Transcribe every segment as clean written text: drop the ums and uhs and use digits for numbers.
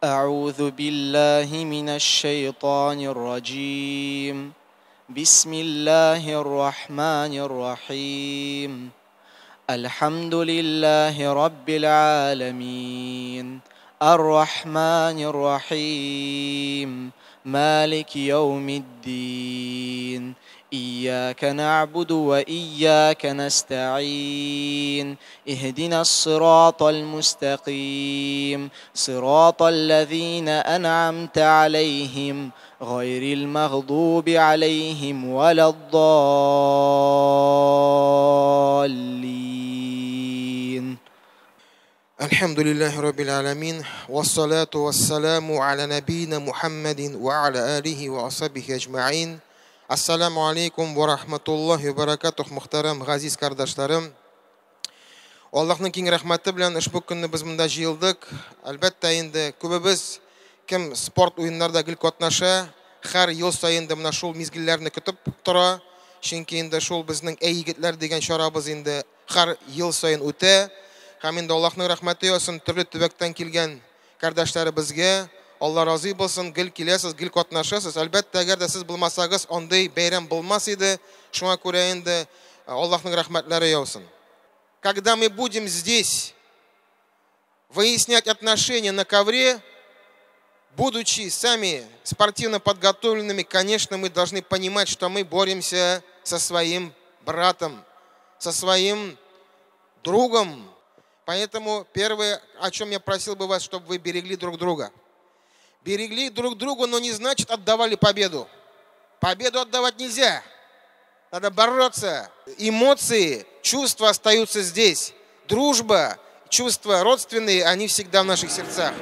أعوذ بالله من الشيطان الرجيم. بسم الله الرحمن الرحيم. الحمد لله رب العالمين. الرحمن الرحيم. مالك يوم الدين. إياك نعبد وإياك نستعين. اهدنا الصراط المستقيم. صراط الذين أنعمت عليهم غير المغضوب عليهم ولا الضالين. الحمد لله رب العالمين، والصلاة والسلام على نبينا محمد وعلى آله وأصحابه أجمعين. Assalamu alaykum va rahmatullohi va barakatuh, muhtaram aziz qardaşlarım. Allahның киң рәхмәте белән ошбу көнне без монда җыелдык. Әлбәттә инде күбебез кем спорт уеннарында гел катнаша, һәр ел саен да менә шул мизгелләрне көтеп тора. Чөнки инде шул безнең Әй егетләр дигән чарабыз инде һәр ел саен үтә. Һәм инде Аллаһның рәхмәте яусын төрле төбәктән килгән кардәшләребезгә. Алла разый булсын, гел киләсез, гел катнашасыз. Әлбәттә, әгәр дә сез булмасагыз, андый бәйрәм булмас иде. Шуңа күрә инде Аллаһның рәхмәтләре яусын. Когда мы будем здесь выяснять отношения на ковре, будучи сами спортивно подготовленными, конечно, мы должны понимать, что мы боремся со своим братом, со своим другом. Поэтому первое, о чем я просил бы вас, чтобы вы берегли друг друга. Берегли друг друга, но не значит отдавали победу. Победу отдавать нельзя. Надо бороться. Эмоции, чувства остаются здесь. Дружба, чувства родственные, они всегда в наших сердцах.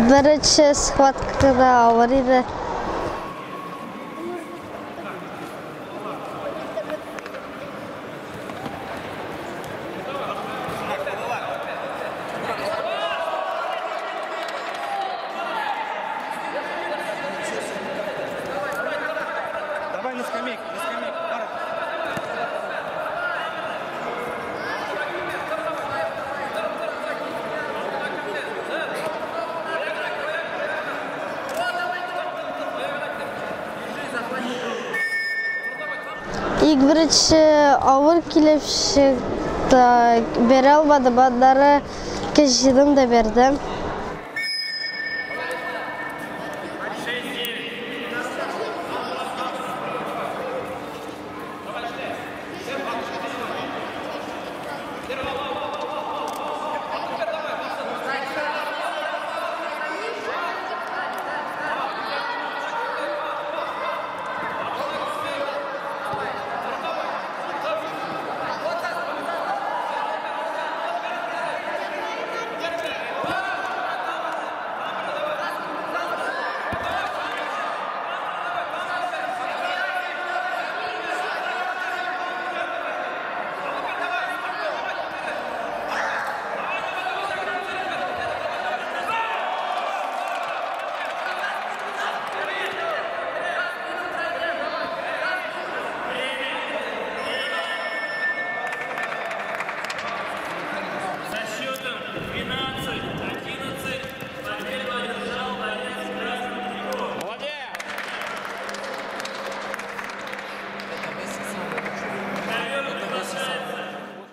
Беренче схваткада авыр иде. Давай на скамейку, на скамейку. Ilk беренче авыр килеп чыкты, бирә алмадым, аннары кешедем дә бирдем.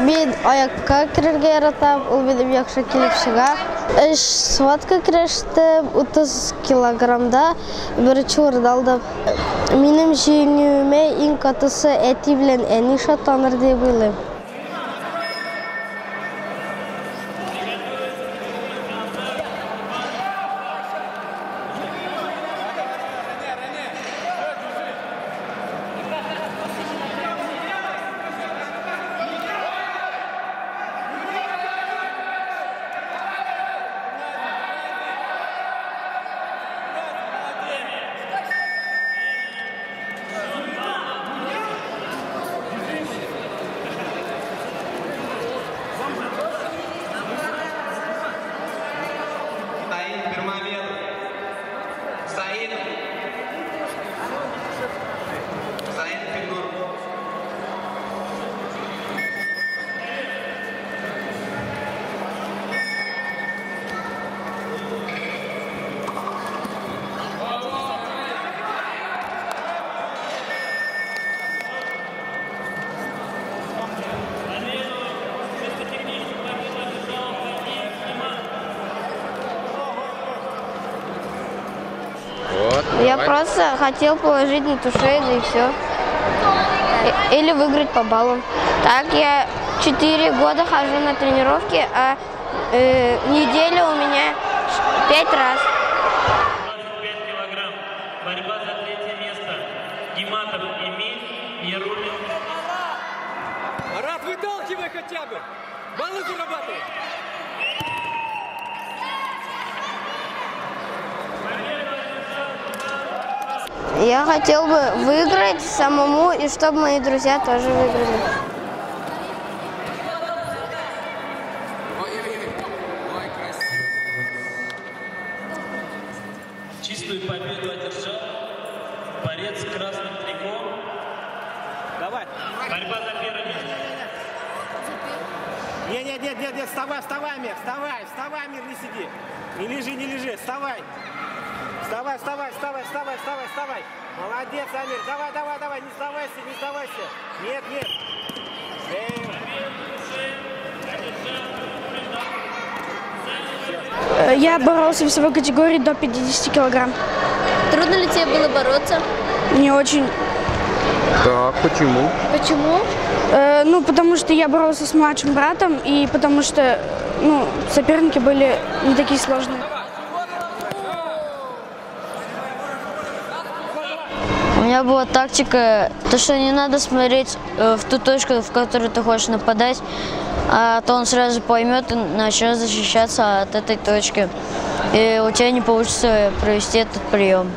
Мин аякка керергә яратам, ул минем яхшы килеп чыга. Өч схватка көрәштем, 30 килограммда беренче урын алдым. Минем җиңүемә иң катысы әти белән әни шатланыр дип уйлыйм. Я просто хотел положить на туше, да и все. Или выиграть по баллам. Так, я 4 года хожу на тренировки, а неделю у меня 5 раз. 25 килограмм. Борьба за третье место. Гиматов Эмиль, Ярулин. Марат, выталкивай хотя бы! Баллы зарабатывай! Я хотел бы выиграть самому, и чтобы мои друзья тоже выиграли. Чистую победу одержал борец с красным трико. Давай. Борьба за первое место. Нет, нет, нет, нет, нет, вставай, вставай, Амир, вставай, вставай, Амир, не сиди. Не лежи, не лежи, вставай. Вставай, вставай, вставай, вставай, вставай, вставай. Молодец, Амир. Давай, давай, давай, не сдавайся, не сдавайся. Нет, нет. Я боролся в весовой категории до 50 килограмм. Трудно ли тебе было бороться? Не очень. Так, почему? Почему? Ну, потому что я боролся с младшим братом, и потому что, ну, соперники были не такие сложные. У меня была тактика, то что не надо смотреть в ту точку, в которую ты хочешь нападать, а то он сразу поймет и начнет защищаться от этой точки. И у тебя не получится провести этот прием.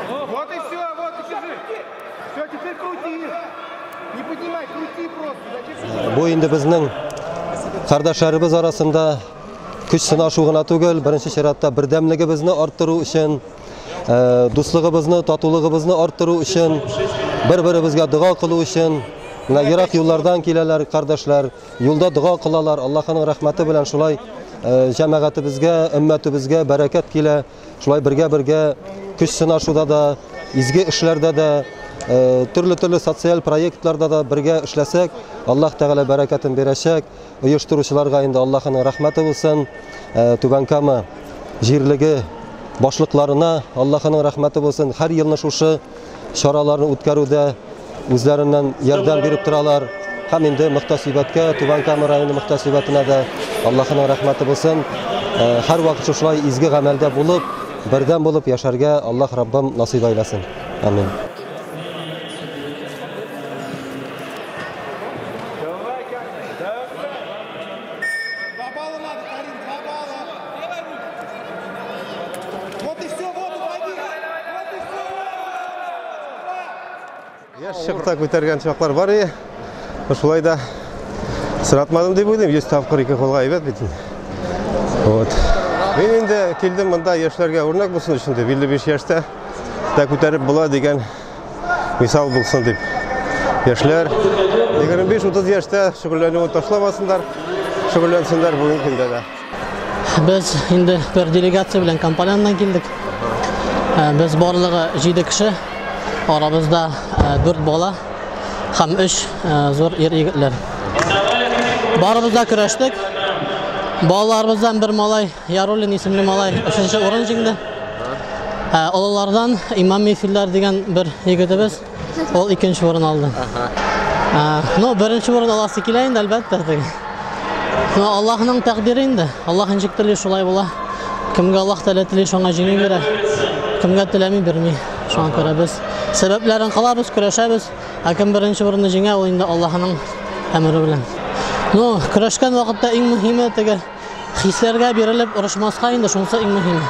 Вот и все, вот и держи. Все, теперь крути. Не поднимай, крути просто. Бу инде безнең кардәшләребез арасында көч сынашу гына түгел, беренче чиратта бердәмлегебезне арттыру өчен, дуслыгыбызны, татулыгыбызны арттыру өчен, бер-беребезгә дога кылу өчен, менә ерак юллардан киләләр кардәшләр, юлда дога кылалар, Аллаһның рәхмәте белән шулай җәмәгатебезгә, өммәтебезгә бәрәкәт килә, шулай бергә-бергә көч сынашуда да, изге эшләрдә дә, төрле-төрле социаль проектларда да бергә эшләсәк, Аллаһ Тәгалә бәрәкәтен бирәчәк. Оештыручыларга инде Аллаһның рәхмәте булсын. Түбән Кама җирлеге башлыкларына Аллаһның рәхмәте булсын. Һәр елны шушы чараларны үткәрүдә үзләреннән ярдәм биреп торалар. Һәм инде мөхтәсибәткә, Түбән Кама районы мөхтәсибәтенә дә Аллаһның рәхмәте булсын. Һәр вакыт шушылай изге гамәлдә булып, бердәм булып яшәргә Аллаһ Раббым насыйп әйләсен. Амин. Чыкта күтәргән чаклар бар иде. Шулай да сыратмадым дип уйлыйм. 100 тапкыр ике кулга әйбәт бит инде. Вот. Мин инде килдем монда яшьләргә үрнәк булсын өчен дип, 55 яшьтә дә күтәреп була дигән мисал булсын дип. Яшьләр 25-30 яшьтә шөгыльләнүен ташламасыннар, шөгыльләнсеннәр бүгенге көндә дә. Без инде бер делегация белән компанияннан килдек. Без барлыгы 7 кеше. Арабызда 4 бала һәм 3 зур ир егетләр. Барыбыз да көрәштек. Балаларыбыздан бер малай, Яруллин исемле малай, 3нче урын җиңде. Олылардан Имам Мифилләр дигән бер егетебез, ул 2нче урын алды. Ну, беренче урын аласы килә инде, әлбәттә. Ну, Аллаһның тәкъдире инде. Аллаһ ничек тели шулай була. Кемгә Аллаһ Тәгалә тели, шуңа җиңү бирә. Кемгә теләми, бирми. Шуңа күрә без сәбәпләрен кылабыз, көрәшәбез. Ә кем беренче урынны җиңә, ул инде Аллаһның әмере белән. Ну, көрәшкән вакытта иң мөһиме теге хисләргә бирелеп орышмаска инде, шунысы иң мөһиме.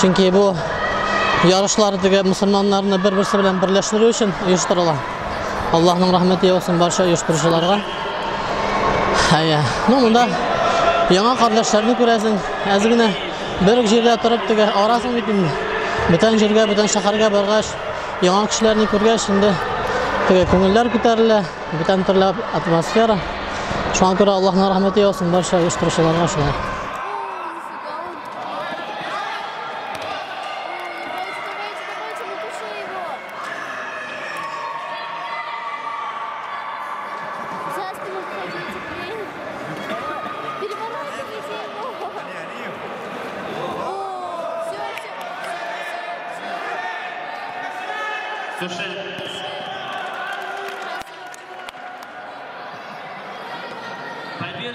Чөнки бу ярышлар теге мөселманнарны бер-берсе белән берләштерү өчен оештырыла. Аллаһның рәхмәте яусын барча оештыручыларга. Әйе. Ну, монда яңа кардәшләрне күрәсең. Әз генә бер үк җирдә торып теге арасың бит инде. Бүтән җиргә, бүтән шәһәргә баргач, яңа кешеләрне күргәч, инде теге күңелләр күтәрелә, бүтән төрле атмосфера. Шуңа күрә Аллаһның рәхмәте яусын барча оештыручыларга шулай. Победу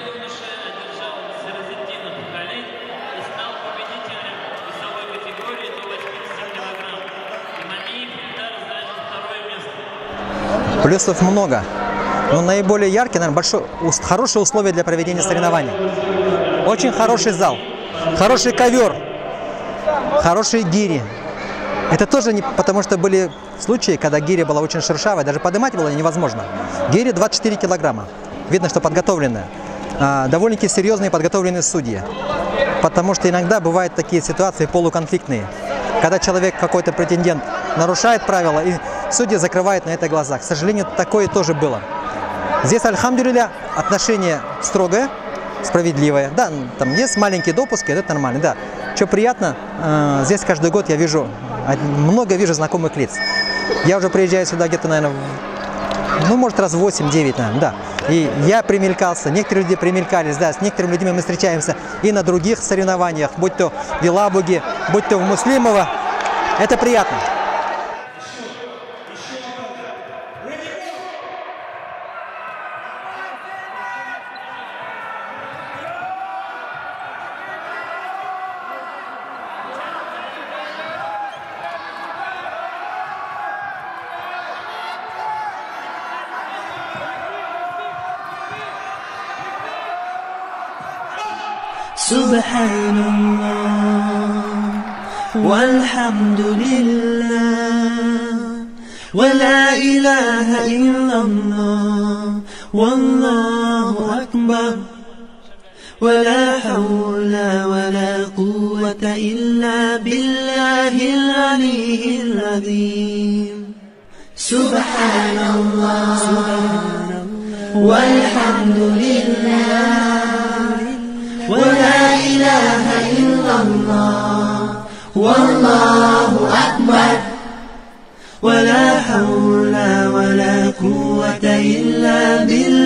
в душе одержал Сиразетдинов Халид и стал победителем весовой категории до 80 килограмм. Имамиев Ильдар занял второе место. Плюсов много, но наиболее яркий, наверное, большой, хорошие условия для проведения соревнований. Очень хороший зал, хороший ковер, хорошие гири. Это тоже не потому, что были случаи, когда гиря была очень шершавая, даже поднимать было невозможно. Гири 24 килограмма. Видно, что подготовленная. Довольно-таки серьезные подготовленные судьи. Потому что иногда бывают такие ситуации полуконфликтные, когда человек, какой-то претендент, нарушает правила, и судьи закрывают на это глаза. К сожалению, такое тоже было. Здесь, альхамдулилля, отношение строгое, справедливое. Да, там есть маленькие допуски, это нормально, да. Что приятно, здесь каждый год я вижу, много вижу знакомых лиц. Я уже приезжаю сюда где-то, наверное, ну, может, раз 8-9, наверное, да. И я примелькался, некоторые люди примелькались, да, с некоторыми людьми мы встречаемся и на других соревнованиях, будь то в Елабуге, будь то в Муслимово. Это приятно. سبحان الله والحمد لله ولا إله إلا الله والله أكبر ولا حول ولا قوة إلا بالله العلي العظيم. سبحان الله والحمد لله ولا إله إلا الله والله أكبر ولا حول ولا قوة إلا بالله.